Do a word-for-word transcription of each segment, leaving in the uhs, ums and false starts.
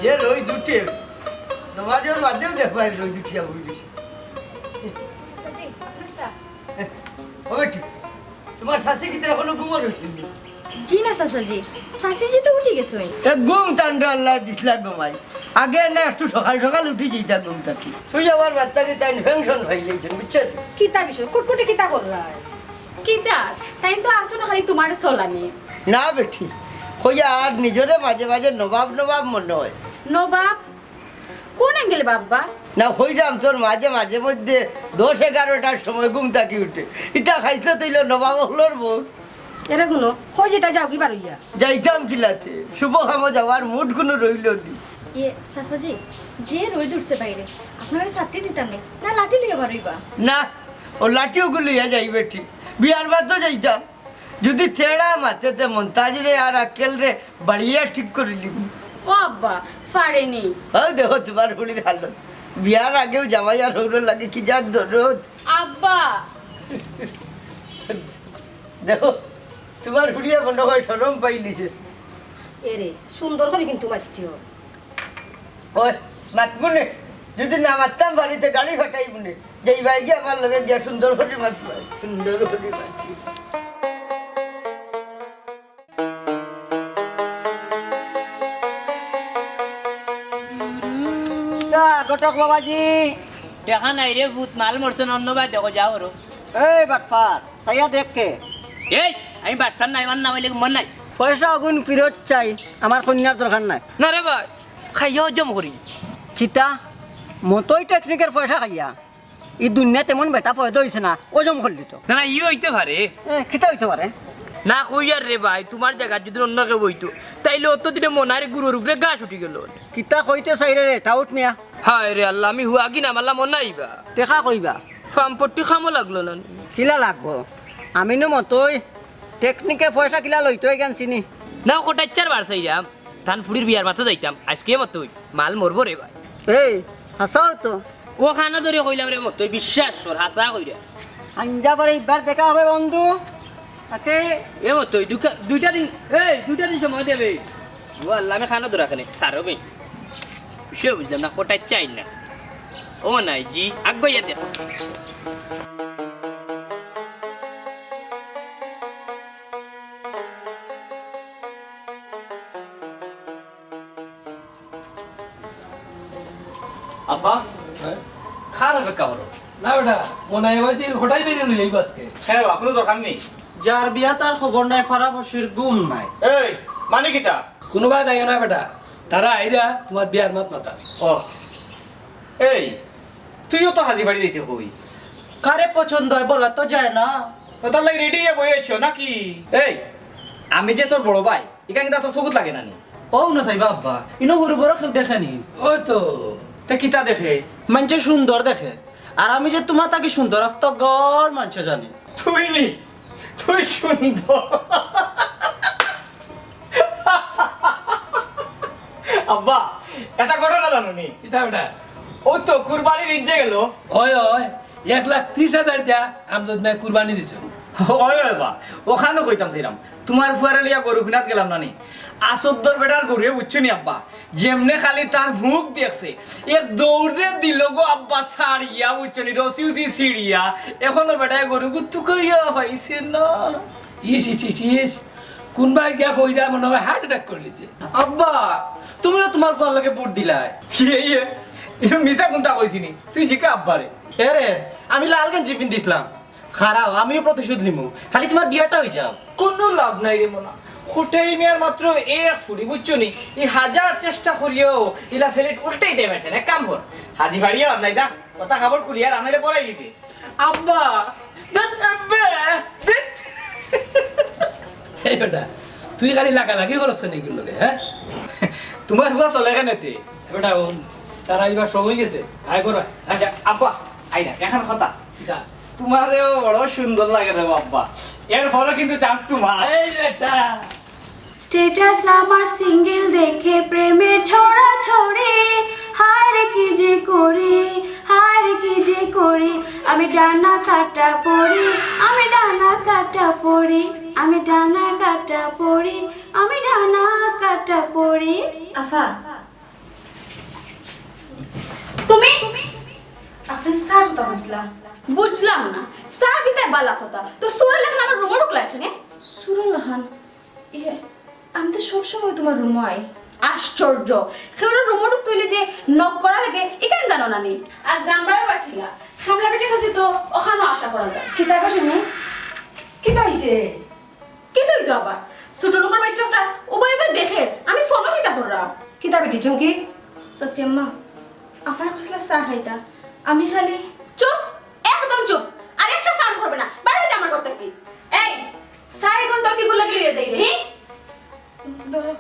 যে রইদ উঠে, নমাজর বাদেউ দেখবায় রইদ উঠিয়া বই রইছে। চাচাজি, আপনার চা। ও বেটি, তুমার চাচি কিতা এখনো ঘুমো রইছইন নি? জি না চাচাজি, চাচিজি তো উঠি গেছইন। এ ঘুম তানরে আল্লায় দিছলা গো মাই। আগে না একটু সকাল সকাল উঠি যাইতা ঘুম থাকি। তুই আবার বাদ থাকি তাইন পেনশন পাইলাইছইন, বুঝছো? কিতা বিষয়? কুটকুটি কিতা কররায়? কিতা? তাইন তো আছইন খালি তুমার চলানি। না বেটি, কইয়ার নিজরে মাঝে মাঝে নবাব নবাব মনো অয়। নবাব? কোন অ্যাঙ্গেলে বাবা? না, কইরাম তোর মাঝে মাঝে মধ্যে দশ এগারোটার সময় ঘুম থাকি উঠে। ইতা খাইছলত অইলো নবাব অকলর বউ। এরে হুনো, কই যেতা যাওগি বারইয়া। যাইতাম কিলাতে, শুভ কামো যাওয়ার মুড কুনু রইলো নি। ইয়ে, চাচাজি, যে রইদ উঠছে বাইরে, আপনারে ছাতি দিতাম নি, না লাঠি লইয়া বারইবা? না, ও লাঠি ওগু লইয়া যাই বেটি, বিয়ার বাদো যাইতাম। যুদি তেড়া মাতে তে মন্তাজরে আর আক্কেলরে বাড়িয়া ঠিক করিলিমু। ও আব্বা, ফারেনি। অউ দেখো তুমার ফুড়ির হালত, বিয়ার আগেউ জামাই আর হউরর লাগি কি জাত দরদ। আব্বা! দেখো, তুমার ফুড়িয়ে মনো অয় শরম পাইলিছে। এরে, সুন্দর করি কিন্তু মাতিও। ওই, মাতমুনে, যুদি না মাততাম বাড়িতে গালি ফাটাইমুনে। যাইবায় গিয়া আমার লগে গিয়া সুন্দর করি মাতবায়, সুন্দর করি মাতবায়। চা, ঘটক বাবাজি। টেকা নাই রে পুত, মাল মরছে না, অন্য বায় দেখো, যাও রো। এই বাটপার, চাইয়া দেখ কে? এই, আমি বাটপার নায়, আমার নাম অইলে মন নাই। পয়সা অগুন ফিরত চাই, আমার কইন্যার দরকার নাই। না রে ভাই, খাইয়া হজম করি। কিতা? মতই টেকনিকের পয়সা খাইয়া? ই দুনিয়াত এমন বেটা পয়দা অইছে না, হজম করলি তো। না, না, ই অইতে পারে। এ, কিতা অইতে পারে? না কইয়ার রে ভাই, তুমার জাগাত যুদি অন্য কেউ অইতো, তাইলে অতদিনে মনার গুরুর উপরে ঘাস উঠি গেলো। কিতা কইতে চাইরে রে, টাউট মিয়া? হায় রে আল্লাহ, আমি হুয়াগি না মারলাম অনাইবা। টেকা কইবা? ফাম্পট্টি কামো লাগলো না। কিলা লাগবো? আমি নু মতই টেকনিকে পয়সা কিলা লইতো ইখান চিনি। না, কটাইচ্চার বার চাইরাম। তান ফুড়ির বিয়ার মাতো যাইতাম। আইজকে মতই মাল মরবো রে ভাই। এই, হাছাউ তো। ও কানো ধরি কইলাম রে মতই, বিশ্বাস কর, হাছা কইরা। আইঞ্জা পরে ইবার দেখা হবে বন্ধু। আতে এ মতই দুইটা, দুইটা দিন, এই, দুইটা দিন সময় দেবে। ও আল্লাহ, আমি কানো ধরা কেনে? সারো বে। বিষয় বুঝলাম না, কটাইচ্চা আইন না। ও নাই জি, আগুয়াইয়া দেখো। আব্বা, হ্যাঁ? কার অপেক্ষা করো? না বেটা, মনায় অইছিল, কটাই বেরিয়ে লই আইবা আইজকে। হ্যাঁ, বাবা, কুনু দরকার নাই। যার বিয়া তার খবর নাই, ফাড়া-পড়শির ঘুম নাই। এই, মানে কিতা? কুনুবায় যাইও না বেটা, তারা আইরা তুমার বিয়ার মাত মাতা। ও, এই, তুইও তো হাজি বাড়ি যাইতে কই। কারে পছন্দ অয় বলা তো যায় না। ও, তার লাগি রেডি অইয়া বই আছো নাকি? এই, আমি যে তোর বড় ভাই, ইখান কিতা তোর চকুত লাগে না নি? ও না চাইবা আব্বা, ইনো হুরু বড় কেউ দেখে নি। ওই তো। তে কিতা দেখে? মানষে সুন্দর দেখে। আর আমি যে তুমার থাকি সুন্দর, আস্তা গাঁওর মানষে জানে। তুই নি? তুই সুন্দর। আব্বা, এটা ঘটনা জানো নি? কিতা বেটা? ও তো কুরবানির ইদ যে গেল। ওই, ওই, এক লাখ ত্রিশ হাজার দিয়া আমজদ মিয়ায় কুরবানি দিছে। ওই, ওই বা, অখানউ কইতাম চাইরাম। তুমার ফুয়ারে লইয়া গরু কিনাত গেলাম না নি? আছদ্দর বেটার গরুয়ে বুঝছো নি আব্বা? যেমনে খালি তার মুখ দেখছে, এক দৌড় যে দিল গো আব্বা ছাড়িয়া, বুঝছো নি? রশি উশি ছিড়িয়া, এখনো বেটায় গরুগু তুকাইয়া পাইছে না। ইস, ইস, ইস, ইস। কুনবায় গিয়া পইড়া মনে অয় heart attack করিলিছে। আব্বা, তুমিও তুমার ফুয়ার লগে ভোট দিলায়। ইয়ে, ইয়ে, ইটা মিছা কুনতা কইছি নি? তুই জিকা আব্বারে। এরে, আমি লাল গেঞ্জি পিন্দিছলাম। খাড়াও, আমিও প্রতিশোধ নিমু। খালি তুমার বিয়াটা অই যাউক। কুনু লাভ নাই রে মনা। কটাই মিয়ার মাত্র এক ফুড়ি, বুঝছো নি? ই হাজার চেষ্টা করিয়াও ইলা ফেলেট উল্টাইতায় পারতে না। এক কাম কর, হাজি বাড়িয়ে লাভ নাই, যা। অতা কাপড় খুলিয়া রান্নাইলে পরাই দিতে। আব্বা, দেখ, আব্বা, দেখ। এই বেটা, তুই খালি লাগালাগি করস কেনে ইগুর লগে, হ্যাঁ? তুমার ফুয়া চলে কেনে তে? এ বেটা, হুন, তার আইবার সময় গেছে, আয় ঘরো আয়। আচ্ছা, আব্বা, আই না, অখন কথা। কিতা? তুমারেও বড় সুন্দর লাগে রে আব্বা, এরপরও কিন্তু chance তুমার। এই বেটা। স্ট্যাটাস আমার সিঙ্গেল দেখে প্রেমের ছড়াছড়ি, হায় রে কি যে করি, হায় রে কি যে করি, আমি ডানা কাটা পড়ি, আমি ডানা কাটা পড়ি, আমি ডানা কাটা পড়ি, আমি ডানা কাটা পড়ি। আফা, তুমি? আপনে চার কথা বুঝলা? বুঝলাম না। চা দিতে বালা কথা। তো চোরর লাখান আমার রুমো ঢুকলা কেনে? চোরর লাখান? ইয়ে, আমি তো সবসময় তুমার রুমো আই। আশ্চর্য। কেউর রুমো ঢুকতে অইলে যে knock করা লাগে, ইখান জানো না নি? আর জানবায়ও বা কিলা? কামলা বেটির কাছে তো অখানও আশা করা যায়। কিতা গো সুমি? কিতা অইছে? কিতা অইতো আবার? ছোট লোকর বাইচ্চা একটা উবাই উবাই দেখের, আমি ফোনো কিতা কররাম? কিতা বেটি চুমকি? চাচি আম্মা, আফায় কইছলা চা খাইতা, আমি খালি চুপ, একদম চুপ। আর একটা sound করবে না, বাইরে যা আমার ঘর থাকি। এই, চা অখন তোর কিগুর লাগি লইয়া যাইরে, হি? ধরো।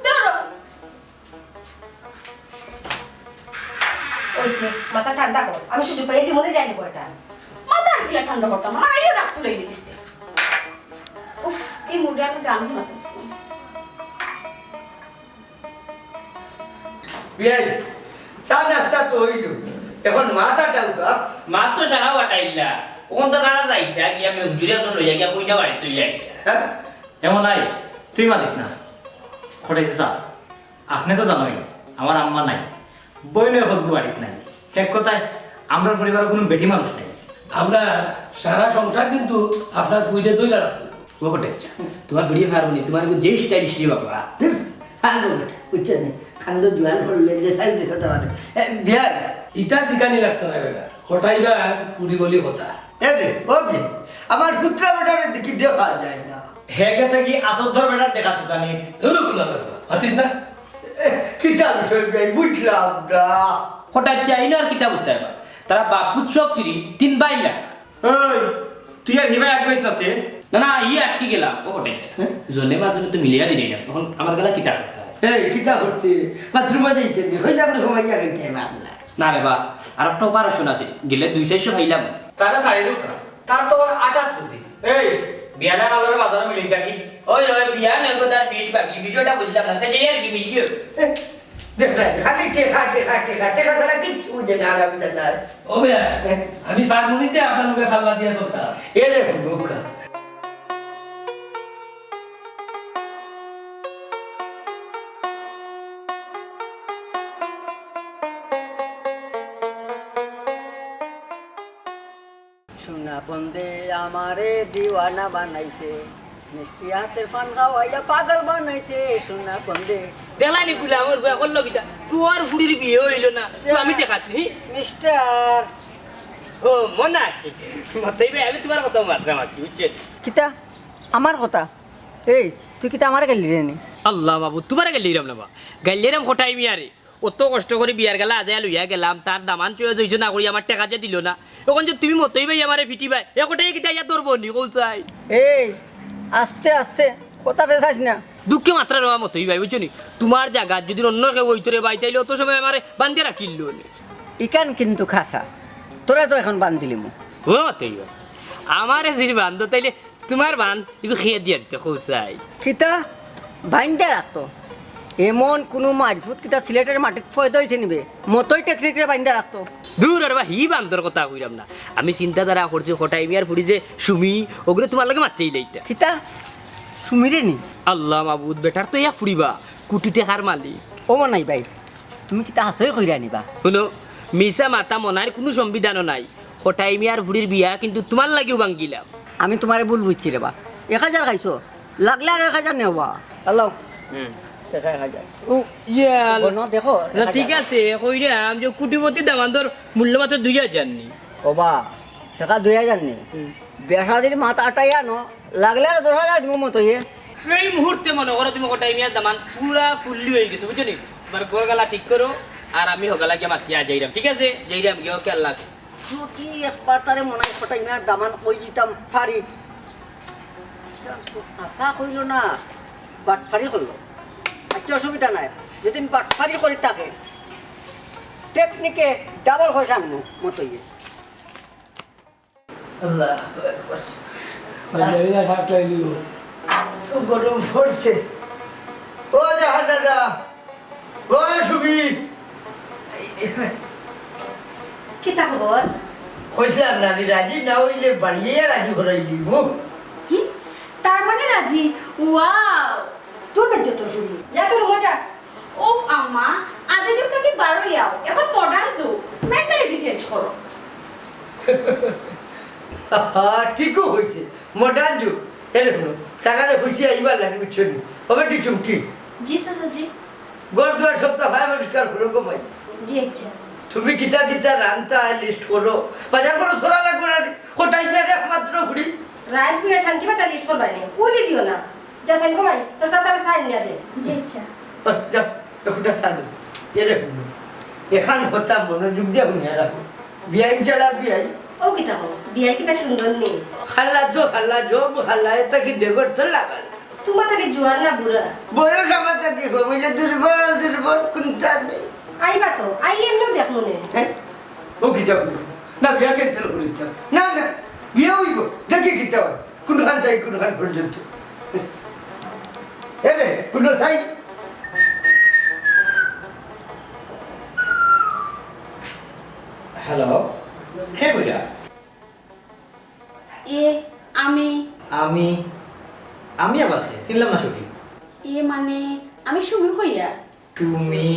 ধরো। অইছে, মাথা ঠান্ডা কর। আমি সুযোগ পাইয়া দিমুনে যাইনি কয়টা। মাথা আর কিলা ঠান্ডা করতাম, আমার আইও রাগ তুলাই দিছে। উফ, কি মুডে আমি গান শুনাতেছি। বিয়াই, চা নাস্তা তো অইলো, অখন মাথাটা উঠা। মা তো সারা বাটাইলা, অখন তো তারা যাইতা, গিয়া আমি হুজুরে তো লইয়া গিয়া কইনা বাড়িত লইয়া আইতা। হ্যাঁ? এমন নাই, তুই মাতিস না। খটাইছে চা। আপনে তো জানোই, আমার আম্মা নাই, বইনও অখন বাড়িত নাই। এক কথায়, আমরার পরিবারো কুনু বেটি মানুষ নাই। আমরা সারা সংসার কিন্তু আপনার ফুড়িরে ধইরা রাখতো। ও খটাইছে চা, তুমার ফুড়িয়ে পারবো নি, তুমার যে style style বাবা। ধুর, পারবো বেটা, বুঝছো নি? খান্দো জোয়ান করলে যে সাইজ দিতে পারে। এ, বিয়াই। ইতা ঠিকানি লাগতো না বেটা, খটাইবার ফুড়ি বলি কথা। এ রে, ও বে, আমার পুত্রা বেটারে দেখি দেখা যায় না। হে গেছে কি আসল ধর বেটার দেখা তুকানি? ধরো খোলা কথা, আছিস না? এ, কিতা বিষয় বে, বুঝলাম না। খটাইছে চা, ইনো আর কিতা বুঝতে পারবা? তারা বাপ পুত সব ফিরি, তিন ভাই লাগা। এই, তুই আর হিবা এক বয়স না তে? না, না, ই আটকি গেলাম, ও খটাইছে চা। হ্যাঁ? জনে বা জনে তো মিলিয়া দিলি না, অখন আমার গেলা কিতা করতে হয়? এই, কিতা করতে? বাথরুমে যাইতে নি, কইলাম না, ঘুমাইয়া গেছে, মারলা। না রে বা, আর একটা operation আছে, গেলে দুই চাইরশো খাইলাম। তারা ছাড়ি দুকা, তার তো আবার আটাত বুঝি। এই, বিয়ানে আমার লগে বাজারো মিলিন চা কি? ওই, ওই, বিয়ানে গো তার বিষ বাকি, বিষয়টা বুঝলাম না, তে যাই আর কি, মিলিও। এ, দেখ না, খালি টেকা, টেকা, টেকা, টেকা ছাড়া কিচ্ছু বুঝে না, হারামজাদা। ও ভাই, হ্যাঁ। আমি ফার্মুনিতে আপনার মুখে ফাল্লা দিয়া চলতাম। এ রে, বোকা। সোনা বন্দে আমারে দিওয়ানা বানাইছে, মিষ্টি হাতের পান খাওয়াইয়া পাগল বানাইছে, সোনা বন্দে। দেখলায়নি গুলাম, ওর গুয়া করলো কিতা? তোর ফুড়ির বিয়া অইলো না, তো আমি টেকা দিই। মিস্টার। ও, মনাই। মতই ভাই, আমি তুমার কথা মাতরাম আর কি, বুঝছো? কিতা? আমার কথা? এই, তুই কিতা আমারে গাইল্লাইরে নি? আল্লাহ মাবুদ, তুমারে গাইল্লাইরাম না বা। গাইল্লাইরাম খটাই মিয়ারে। অত কষ্ট করি বিয়ার গেলা আজাইয়া লইয়া গেলাম, তার দামান চুয়ে জইছো না করি আমার টেকা যে দিলো না। অখন যে তুমি মতই ভাই আমারে ফিটিবায়, এ খটাইয়ে কিতা আইয়া ধরবো নি, কও চাই? এই, আস্তে আস্তে, কথা পেছাইস না। দুঃখে মাতরাম রে বা মতই ভাই, বুঝছো নি? তুমার জাগাত যদি অন্য কেউ অইতো রে ভাই, তাইলে অত সময় আমারে বান্ধিয়া রাখিলো নি। ইখান কিন্তু খাছা, তোরে তো অখন বান্ধিলিমু। ও মতই ভাই, আমারে যদি বান্ধো, তাইলে তুমার বান, ইগু খেয়ে দিয়া দিতে, কও চাই। কিতা? বাইন্দা রাখতো? এমন কুনু মাইরপুত কিতা সিলেটের মাটিত পয়দা অইছে নি বে? মতই টেকনিকরে বাইন্দা রাখতো। দূর আর বা, হি বান্দর কথা কইরাম না। আমি চিন্তাধারা করছি, খটাই মিয়ার ফুড়ি যে সুমি, অগুরে তুমার লগে মাততে অইলে ইটা। কিতা? সুমিরে নি? আল্লাহ মাবুদ, বেটার তো ইয়া ফুড়ি বা, কুটি টেকার মালিক। ও মনাই ভাই, তুমি কিতা হাছাউ কইরায় নি বা? হুনো, মিছা মাতা মনাইর কুনু সংবিধানও নাই। খটাই মিয়ার ফুড়ির বিয়া কিন্তু তুমার লাগিউ ভাঙ্গিলাম। আমি তুমারে ভুল বুঝছি রে বা। এক হাজার খাইছো, লাগলে আরো এক হাজার নেও বা। হ্যালো। হুম। টেকা এক হাজার। ও, ইয়া, বনো, দেখো, না, এক হাজার। ঠিক আছে, কইরাম যে কুটিপতি দামান্দর মূল্য মাত্র দুই হাজার নি। ও বা, টেকা দুই হাজার নি। হুম। বিয়া শাদির মাত আটাইয়া আনো, লাগলে আরো দশ হাজার দিমু মতইয়ে। এই মুহূর্তে মনো করো তুমি খটাই মিয়ার দামান পুরা fully অইগেছে, বুঝছো নি? তুমার ঘর গালা ঠিক করো, আর আমি হগালা গিয়া মাতিয়া যাইরাম, ঠিক আছে? যাইরাম গিয়া, ওকে, আল্লাহ হাফেজ। যদি একবার তারে মনাই খটাই মিয়ার দামান কই দিতাম পারি, ইটা তো হাছা কইলো না, বাটফারি করলো। আচ্ছা, অসুবিধা নাই, যদি বাটফারি করি থাকে, টেকনিকে ডাবল পয়সা আনমু মতইয়ে। আল্লাহু আকবার। পাঞ্জাবি না শার্ট লাগাই দিব। তো গরম পড়ছে। ও জাহানারা, ও সুবি। কিতা খবর? কইছিলাম না, আমি রাজি না অইলে বাড়িয়ে রাজি করাই দিব। হুম? তার মানে রাজি? ওয়াও! তোর বেজ্জত শুনি। যা তোর রুমে যা। উফ আম্মা, আদি যুগ থাকি বারইয়াও, এখন মডার্ন যুগ, মেন্টালিটি চেঞ্জ করো। ঠিকউ কইছে, মডার্ন যুগ। এরে হুনো, তারারে কইছি আইবার লাগি, বুঝছো নি? হবে টি চুমকি? জি চাচাজি। ঘর দুয়ার সব তো হয় পরিষ্কার করো গো মাই। জি আচ্ছা। তুমি কিতা কিতা রানতায় লিস্ট করো, বাজার করো, ছড়া লাগবো না। কোটাই মেরে একমাত্র ঘুরি। রাইত বুয়া শান্তি মাতা লিস্ট করবায় নি, উলি দিও না। যা সাইন গো মাই, তোর চাচারে সাইন নিয়া দে। জি আচ্ছা। ও, যা, একটা চালু। এরে হুনো। এখান কথা মনোযোগ দিয়া হুনিয়া রাখো। বিয়াই ছাড়া বিয়াই। ও কিতা কও? বিয়াই কিতা সুন্দর নি? খাল্লা তো খাল্লা, জব খাল্লা, এটা কি দেবর তো লাগাল? তোমার থাকি জোয়ান না বুড়া? বয়স আমার থাকি কম, অইলে দুর্বল, দুর্বল, কোনটা নেই। আইবা তো, আইলে এমনেও দেখমু নে। হ্যাঁ? ও কিতা কইবো? না, বিয়া ক্যান্সেল করি দিতাম। না, না, বিয়া অইবো। দেখি কিতা হয়। কোনখান যাই, কোনখান পর্যন্ত। এরে, কোন যাই? হ্যালো, কে কইরা? এ, আমি। আমি? আমি আবার কে? চিনলাম না সঠিক। এ মানে, আমি সুমি কইয়া। সুমি,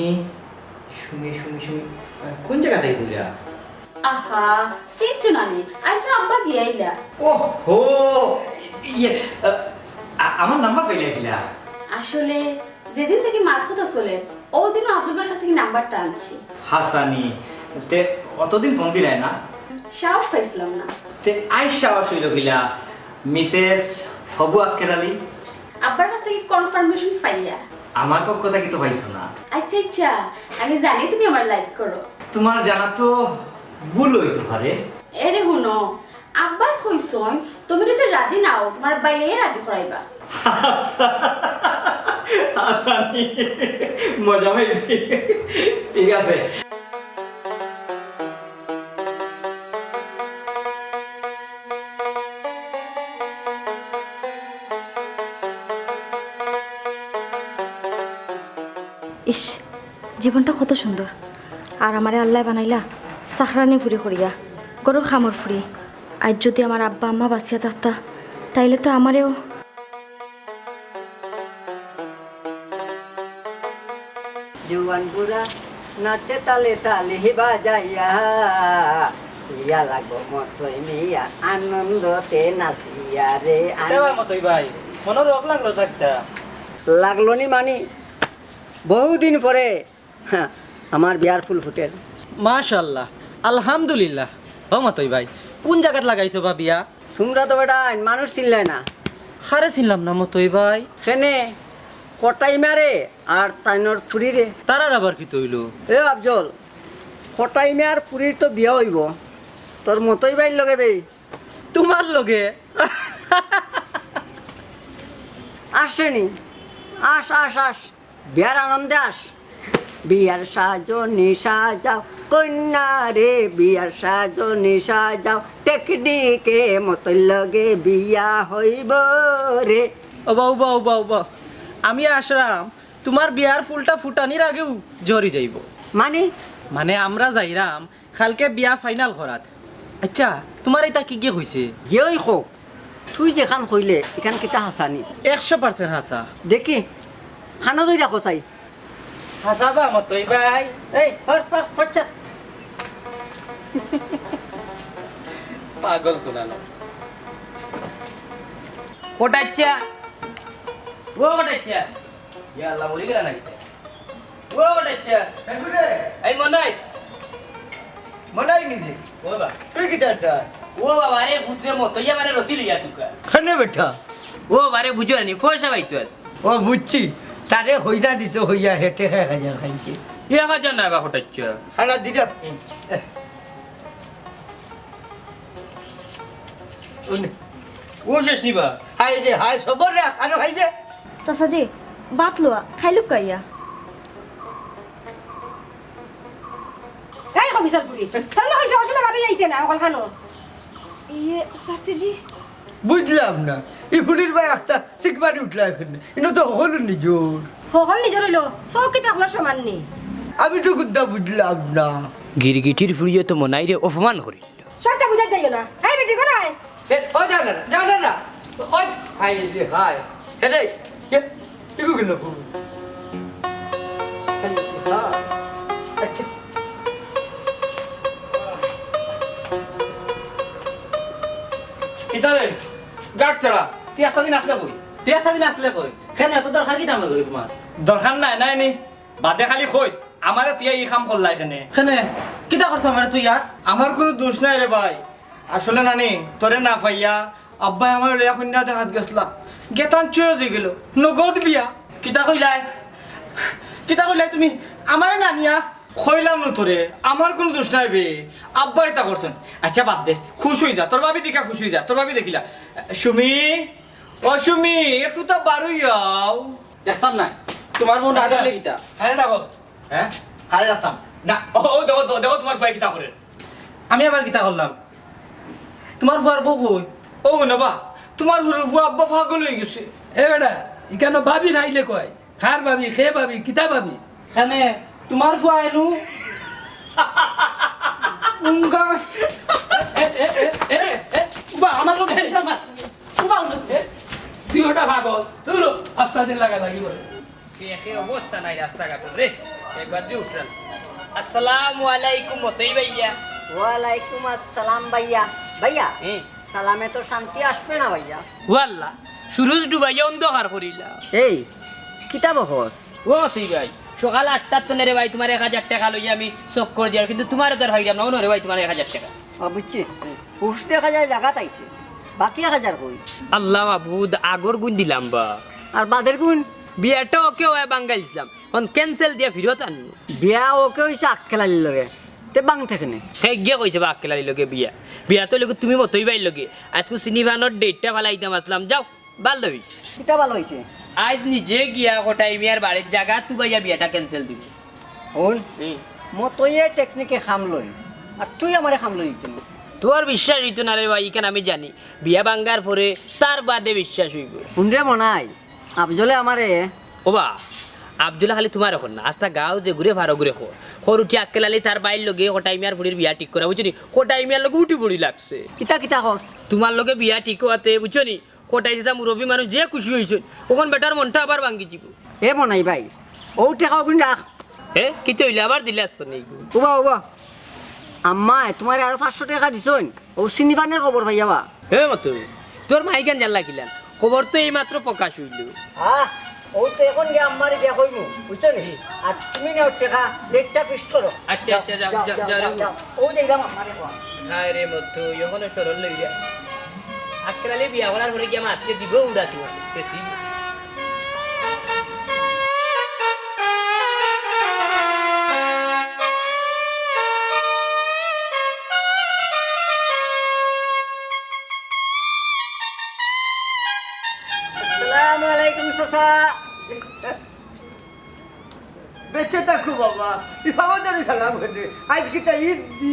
সুমি, সুমি, সুমি, আহ, কোন জাগা থাকি কইরা? আহা, চিনছো না নি? আইজ তো আব্বা গিয়া আইলা। ওহো, ইয়ে, আহ, আ-, আমার নাম্বার পাইলা কিলা? আসলে, যেদিন থাকি মাত কথা চলে, ওদিনও আব্দুল ভাইর কাছ থাকি নাম্বারটা আনছি। হাসানি, তে অতদিন ফোন দিলায় না? সাহস পাইছিলাম না। তে আইজ সাহস অইলো কিলা? মিসেস হবু আক্কের আলী? আব্বার কাছ থাকি কনফার্মেশন পাইয়া। আমার পক্ষ থাকি তো পাইছো না। আচ্ছা, আচ্ছা, আমি জানি তুমি আমার লাইক করো। তোমার জানা তো ভুল অইতো পারে। এরে হুনো, আব্বায় কইছইন, তুমি যদি রাজি নাও, তোমার বাইরে রাজি করাইবা। হাসানি, মজা পাইছি। ঠিক আছে। ইস, জীবনটা কত সুন্দর। আর আমারে আল্লায় বানাইলা চাকরানি ফুরি করিয়া, ঘরর কামর ফুরি। আইজ যদি আমার আব্বা আম্মা বাঁচিয়া থাকতা, তাইলে তো আমারেও জুয়ান বুড়া নাচে তালে তালি বাজাইয়া, ইয়া লাগবো মতই মিয়া আনন্দতে নাচিয়া রে। কিতা বা মতই ভাই, মনো রোগ লাগলো থাকতা? লাগলো নি মানি, বহুদিন পরে, হ্যাঁ, আমার বিয়ার ফুল ফুটের। মাশাআল্লাহ, আলহামদুলিল্লাহ। ও মতই ভাই, কোন জাগাত লাগাইছো বা বিয়া? তুমরা তো বেটা মানুষ চিনলায় না। কারে চিনলাম না মতই ভাই। কেনে, কটাই মারে আর তাইনর ফুরিরে। তারার আবার কিতা অইলো? এ আফজল, কটাই মার ফুরির তো বিয়া অইবো। তোর মতই ভাইর লগে বে। তোমার লগে? আসেনি। আস, আস, আস। বিয়ার আনন্দে আস। বিয়ার সাজনি সাজাও কইন্যা রে, বিয়ার সাজনি সাজাও, টেকনিকে মতই লগে বিয়া হইব রে। ওবা, ওবা, ওবা, ওবা। আমি আসরাম, তোমার বিয়ার ফুলটা ফুটানির আগেউ ঝরি যাইবো। মানে? মানে আমরা যাইরাম কালকে বিয়া ফাইনাল করাত। আচ্ছা, তোমার ইতা কিগিয়ে কইছে? যেউই কউক, তুই যেখান কইলে, ইখান কিতা হাছা নি? একশো পার্সেন্ট হাছা। দেখি, কানো ধইরা কও চাই। হাছা বা মতই ভাই। এই, হর, হর, হর, চা। পাগল কুনানো। কটাচ্চা। ও কটাচ্চা। ইয়া আল্লাহ, মরি গেলা নাকি? ও বেটা, হে গুরে। এই মনাই। মনাই নি রে? ও বা। তুই কিতা এটা? ও বাবা রে, পুতরে মতইয়া মানে রসি লইয়া তুকা। কেনে বেটা? ও বারে বুঝো নি, পয়সা পাইতো আছে। ও বুঝছি, তারে হইনা দিত হইয়া হেটে এক হাজার খাইছে। এক হাজার না বা কটাচ্চা। খানা দিরা। হুম। ও নে। ও শেষ নিবা? হায় রে হায়, সবর রাখ, আরো খাই দে। চাচাজি, ভাত লওয়া, খাইলুক কাইয়া। এই কবিছর ফুরি, তোর না কইছে অসময় বাড়ি যাইতে না, অকল খানো। ইয়ে, চাচিজি। বুঝলাম না, ই ফুরির বায় একটা চিক মারি উঠলা এখানে। ইনো তো হকল নিজর। হকল নিজর অইলো, চউকিত হকলর সমান নি। আমি তো কুন্তা বুঝলাম না। গিরগিটির ফুরিয়ে তো মনাইরে অপমান করিল। সবটা বুঝা যাইও না। এই বেটি, কোথায়? এ, ও জানে না, জানে না। ওই, হায় রে, হায়। এ রে, এ, এগু গেল। আরে, গাট ছাড়া, তুই একটা দিন আসলে কই? তুই একটা দিন আসলে কই? কেনে, এত দরকার কিতা আমার লগে তোমার? দরকার নাই, নাই নি। বাদে খালি কইস, আমারে তুই ই কাম করলাই কেনে? কেনে, কিতা করছো আমারে তুই আর? আমার কুনু দুষ নাই রে ভাই। আসলে নানি, তোরে না পাইয়া আব্বায় আমারে লইয়া কইন্যা দেখাত গেছলা। গেতান চুয়ে অই গেল। নগদ বিয়া। কিতা কইলায়? কিতা কইলায় তুমি? আমারে না নিয়া? কইলাম নু তোরে, আমার কুনু দুষ নাই বে। আব্বায় ইতা করছইন। আইচ্ছা, বাদ দে, খুশ অই যা, তোর ভাবি দেখিয়া খুশ অই যা, তোর ভাবি দেখিলা। সুমি, ও সুমি, একটু তো বারই আও। দেখতাম না, তোমার বউ না দেখলে কিতা? আরে ডাকো। হ্যাঁ? কারে রাখতাম? না, ও, ও, দেখো, দেখো, দেখো, তোমার ফুয়ায় কিতা করে। আমি আবার কিতা করলাম? তোমার ফুয়ার বউ কই? ও, হুনো বা, তোমার হুরু ফুয়া আব্বা পাগল অই গেছে। এ বেটা, ইখানো ভাবি খাইলে কয়? কার ভাবি, কে ভাবি, কিতা ভাবি? কেনে, তোমার ফুয়া এনু? উঙ্গা। এ, এ, এ, এ, এ, এ, উবা, আমার লগে কিতা মাত? উবা, উবা। এ, তুই ওটা পাগল, তুই লো, আস্তা দিন লাগা লাগি বলে। দেখে অবস্থা নাই রাস্তাঘাটর রে, একবার যে উঠলাম। আসসালামু আলাইকুম মতই ভাইয়া। ওয়ালাইকুম আসসালাম ভাইয়া। ভাইয়া, হুম। সালামে তো শান্তি আসবে না ভাইয়া। ওয়াল্লা, সুরুজ ডুবাইয়া অন্ধকার করিলা। এই, কিতা বকস? ও তুই ভাই, সকাল আটটার তনে রে ভাই, তোমার এক হাজার টেকা লইয়া আমি চক্কর দিয়ার, কিন্তু তোমারে তো আর পাইরাম না, অনো রে ভাই, তোমার এক হাজার টেকা। ও, বুঝছি। হুশ দেখা যায় জাগাত আইছে, বাকি এক হাজার কই? আল্লাহ মাবুদ, আগর গুণ দিলাম বা। আর বাদের গুণ? বিয়াটা ওকে অয় বাঙ্গাইছিলাম, অখন cancel দিয়া ফিরত আনমু। বিয়া ওকে অইছে আক্কেল আলীর লগে, তে বাংতে কেনে? হে গিয়া কইছে বা আক্কেল আলীর লগে বিয়া, বিয়া তো লগে তুমি মতই ভাইর লগে। আইজকু সিনেমার date-টা ফালাইতাম আসলাম, যাও, ভালা অইছে। কিতা ভালা অইছে? আইজ নিজে গিয়া কটাই মিয়ার বাড়ির জাগাত তুবাইয়া বিয়াটা cancel দিমু। হুন, হুম। মতইয়ে technique-এ কাম লইন, আর তুই আমারে কাম লইতে না। তোর বিশ্বাস অইতো না রে ভাই, ইখান আমি জানি। বিয়া ভাঙ্গার পরে তার বাদে বিশ্বাস অইবো। হুন রে মনাই, আফজলে আমারে ওবা, আফজলে খালি তোমারে কর না, আস্তা গাঁও যেগুরে পারো ওগুরে কর। কর উঠি আক্কেল আলী তার ভাইর লগে কটাই মিয়ার ফুড়ির বিয়া ঠিক করা, বুঝছো নি? কটাই মিয়ার লগে উঠি পড়ি লাগছে। ইতা কিতা কস? তোমার লগে বিয়া ঠিক অওয়াতে, বুঝছো নি? কটাই চাচা মুরব্বি মানুষ যে খুশি অইছইন, অখন বেটার মনটা আবার ভাঙ্গি যিবো। এ মনাই ভাই, অউ টেকা অগুন রাখ। এ, কিতা অইলে আবার দিলে আসছো নি? উবা, উবা। আম্মায় তোমারে আরো পাঁচশো টেকা দিছইন, অউ সিনিফানের খবর পাইয়া বা। হে মতই, তোর মাই কেন জানলা কিলান? খবর তো এইমাত্র প্রকাশ অইলো। আহ, অউ তো অখন গিয়া আম্মারে গিয়া কইমু, বুঝছো নি? আর তুমি নেও টেকা, date-টা fix করো। আচ্ছা, যাও, আচ্ছা, যাও, যাও, যাও, যাও, যাও, যাও। যাও। অউ দেখলাম আম্মারে কওয়া। হায় রে মতই, অখনো সরল লইয়া। আক্কেল আলী বিয়া করার পরে গিয়া মাতকে দিব উড়া তোমার। আসসালামু আলাইকুম চাচা। বেঁচে থাকো বাবা, ই বাবা ধরে সালাম করে। আইজ কিতা ঈদ দি।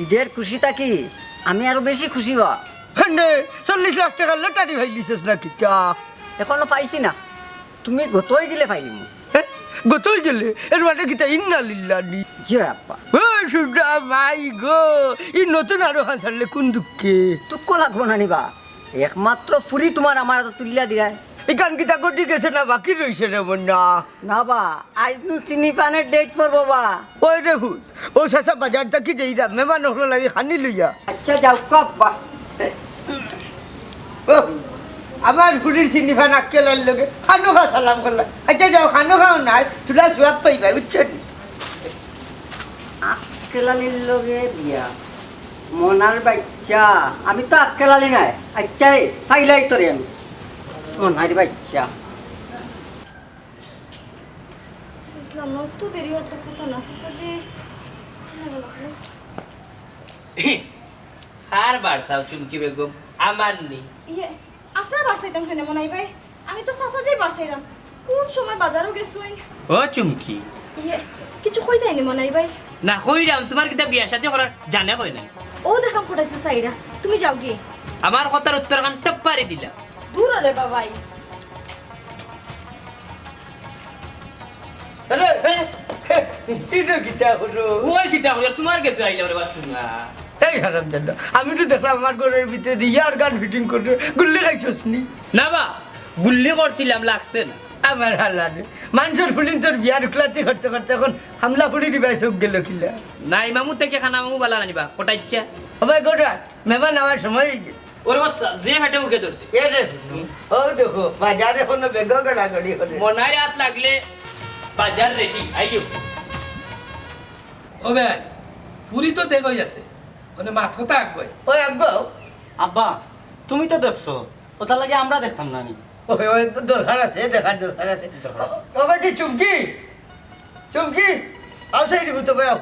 ঈদের খুশি থাকি আমি আরো বেশি খুশি বা। কেনে, চল্লিশ লাখ টেকার লটারি পাইলিছস না কিতা? অখনো পাইছি না, তুমি গতই গেলে পাইলিমু। হে? গতই গেলে? এর মানে কিতা ইন্না লিল্লাহ নি? জি অয় আব্বা। ও সুজা মাই গো, ই নতুন আরো খান ছাড়লে কোন দুঃখে? দুঃখ লাগবো না নি বা, একমাত্র ফুরি তোমার আমার আতো তুলিয়া দিরায়। ইখান কিতা ঘটি গেছে না বাকি রইছে রে মনা? না বা, আইজ নু সিনিফানের date পড়বো বা। ওই রে হুত, ও চাচা বাজার থাকি যাইরা, মেহমান অকলর লাগি খানি লইয়া। আচ্ছা যাও কো আব্বা। ও, আমার ফুরির সিনিফান আক্কেল আলীর লগে খানো খা সালাম করলা। আচ্ছা যাও খানো খাও না, থুড়া সওয়াব পাইবা, বুঝছো নি? আক্কেল আলীর লগে বিয়া। মনার বাইচ্চা, আমি তো আক্কেল আলী নায়। আচ্ছা, এ, ফাইলাই তোরে আমি। মনার বাইচ্চা। বুঝলাম না, অত দেরি অত কথা না, চাচা যে। কার বার চাও চুমকি বেগম? আমার নি। ইয়ে, আপনার বার চাইতাম কেনে মনাই ভাই? আমি তো চাচা যেই বার চাইলাম। কোন সময় বাজারো গেছইন? ও চুমকি। ইয়ে, কিছু কইতায়নি মনাই ভাই? না কইরাম, তোমার কিতা বিয়া শাদী করার জানে কয় নাই। ও দেখলাম কটাইছে চাইরা, তুমি যাও গিয়া। আমার কথার উত্তর খান টপ পারি দিলাম। দূর রে বাবাই। আরে, এ, এ, ইটা কিতা করো? ওই কিতা করো? তোমার গেছে আইলাম রে বাচ্চু না। এই হারামজাদা, আমি তো দেখলাম আমার ঘরর ভিতরে দিয়া ইয়ার গান fitting করে গুল্লি খাইছস নি? না বা, গুল্লি করছিলাম, লাগছে না। আমার হালা রে, মানষর ফুলিন্তর বিয়ার উকলাতি করতে করতে অখন হামলা ফুলি দিবাই চোখ গেল কিলা। নাই মামু থেকে খানা মামু বালা আনিবা, কটাইচ্ছা। ও ভাই, গোটা, মেহমান আমার সময় অই গেছে। ওরে বাচ্চা, যে ফেটে মুখে ধরছে। এ রে, ও দেখো, বাজারে কোনো বেগ গড়াগড়ি হলে। মনার হাত লাগলে বাজার রেডি, আইও। ও ভাই, ফুরি তো দেখই আছে, মানে মাথা তো আগ ভাই। ওই আগ। আব্বা, তুমি তো দেখছো, ওটার লাগে আমরা দেখতাম না নি? ওই, ওই তো দরকার আছে, দেখার দরকার আছে। দরকার আছে। ও, ও বেটি চুমকি, চুমকি, আও সাইডে ঘুরতে পাও।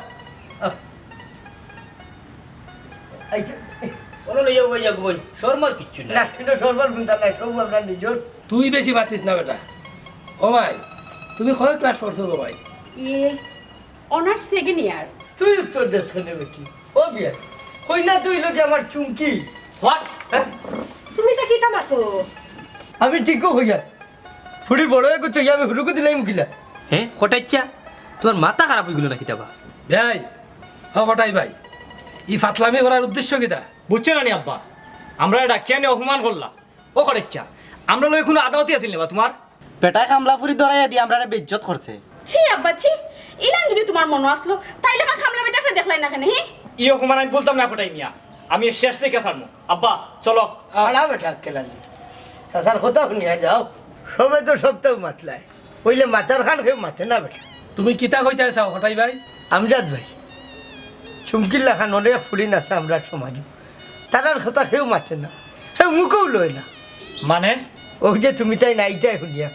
আও। আইছে। ওরা লইয়া ওই যাক বই, শর্মার কিচ্ছু নাই। না, কিন্তু শর্মার গুণটা নাই, সব আমরা নিজের। তুই বেশি বাতিস না বেটা। ও ভাই, তুমি কয় ক্লাস পড়ছো গো ভাই? ইয়ে, অনার্স সেকেন্ড ইয়ার। তুই উত্তর দেস কেনে বেটি? ও বিয়া, কই না তুই লোকে আমার চুমকি। হোয়াট? হ্যাঁ? তুমি তো কিতা মাতো? আমি ঠিকও হইয়া। ফুড়ি বড় হয়ে তুই আমি হুরুকু দিলাই মুখিলা। হ্যাঁ, কটাইচ্ছা? তোমার মাথা খারাপ হয়ে গেল না কিতাবা? ভাই, হ কটাই ভাই, ই ফাতলামি করার উদ্দেশ্য কিতা? বুঝছো না নি আব্বা, আমরা ডাকিয়া নিয়ে অপমান করলা। ও কটাইচ্ছা, আমরা লই কোনো আদাওতি আছিল না বা তোমার? বেটায় কামলা ফুরি ধরাইয়া দিয়ে আমরারে বেইজ্জত করছে। ছি আব্বা ছি, ইলান যদি তোমার মনো আসলো, তাইলে আমার কামলা বেটারে দেখলাই না কেনে, হি? ই অপমান আমি বলতাম না কটাই মিয়া, আমি শেষ থেকে ছাড়মু। আব্বা, চলো। আড়া বেটা কেলালি, চাচার কথা শুনিয়া যাও। সবে তো সবটাও মাতলায়, অইলে মাতার খান কেউ মাতে না বেটা। তুমি কিতা কইতায় চাও কটাই ভাই? আমজাদ ভাই, চুমকির লাখান অনেক ফুড়িন আছে আমরার সমাজো, তারার কথা কেউ মাতে না, কেউ মুখেও লয় না। মানে? ও যে তুমি তাই নাইতায় শুনিয়া,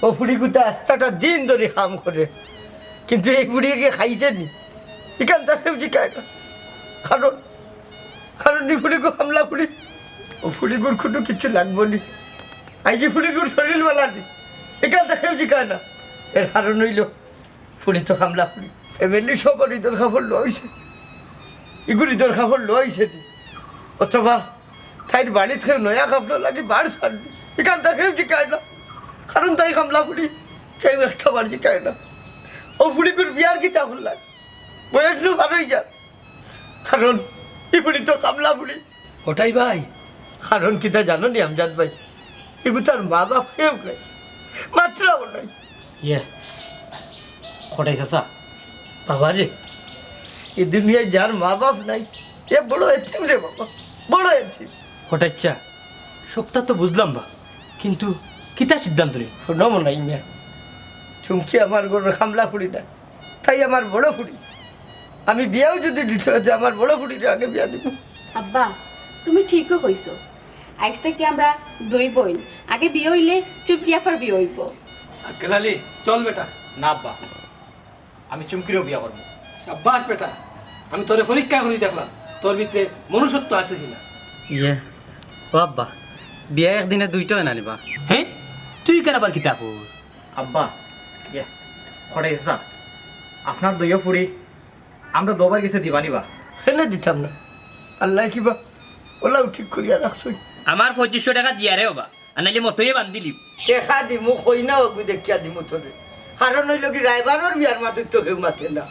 ও ফুড়িগুতা আস্তাটা দিন ধরি কাম করে, কিন্তু এই ফুড়িয়ে কি খাইছে নি? ইখান তা কেউ জিকায় না। কারণ, কারণ ই ফুড়িগু কামলা ফুড়ি, ও ফুড়িগুর কোনো কিছু লাগবো নি। আই যে ফুড়িগুর শরীর বালা নি, ইখান তা কেউ জিকায় না। এর কারণ অইলো, ফুড়ি তো কামলা ফুড়ি। ফ্যামিলি সবর ইদর কাপড় লইছে, ইগুর ইদর কাপড় লইছে নি। অথবা তাইর বাড়িত কেউ নয়া কাপড় লাগি বার ছাড়বি, ইখান তা কেউ জিকায় না। কারণ তাই কামলা ফুড়ি, কেউ একটা বার জিকায় না। ও ফুড়িগুর বিয়ার কিতা করলাই? বয়স নু বার হয়ে যার। কারণ ই ফুড়ি তো কামলা ফুড়ি। কটাই ভাই। কারণ কিতা জানো নি আমজাদ ভাই? ইগুতার মা বাপ কেউ নাই, মাত্রাও নাই। ইয়ে, কটাই চাচা। বাবা রে, এই দুনিয়ায় যার মা বাপ নাই, এ বড় এতিম রে বাবা, বড় এতিম। কটাইচ্ছা, সবটা তো বুঝলাম বা, কিন্তু কিতা সিদ্ধান্ত নিল? শোনো মনাই মিয়া, চুমকি আমার ঘরর কামলা ফুড়ি না, তাই আমার বড় ফুড়ি। আমি বিয়াও যদি দিতে হয়, যে আমার বড় ফুড়িরে আগে বিয়া দিব। আব্বা, তুমি ঠিকও কইছো। আইজ থাকি আমরা দুই বইন। আগে বিয়া অইলে চুমকি আফার বিয়া অইবো। আক্কেল আলী, চল বেটা। না আব্বা, আমি চুমকিরেও বিয়া করবো। সাব্বাস বেটা, আমি তোরে পরীক্ষা করি দেখলাম তোর ভিতরে মনুষ্যত্ব আছে কিনা। ইয়ে, ও আব্বা, বিয়া একদিনে দুইটা হয় না নিবা? হ্যাঁ, তুই কেন আবার কিতা কস? আব্বা, ইয়ে, কটাই চাচা, আপনার দুইও ফুড়ি আমরা দুবার গেছে দিবা নিবা? কেনে দিতাম না? আল্লায় কিবা ওলাও ঠিক করিয়া রাখছইন। আমার পঁচিশশো টেকা দিয়া রে বাবা, আর নাইলে মতইয়ে বান্ধিলিম। টেকা দিমু কই না, ওগু দেখিয়া দিমু তোরে। কারণ অইলো কি, রায়বারর বিয়ার মাতুর তো কেউ মাতে না।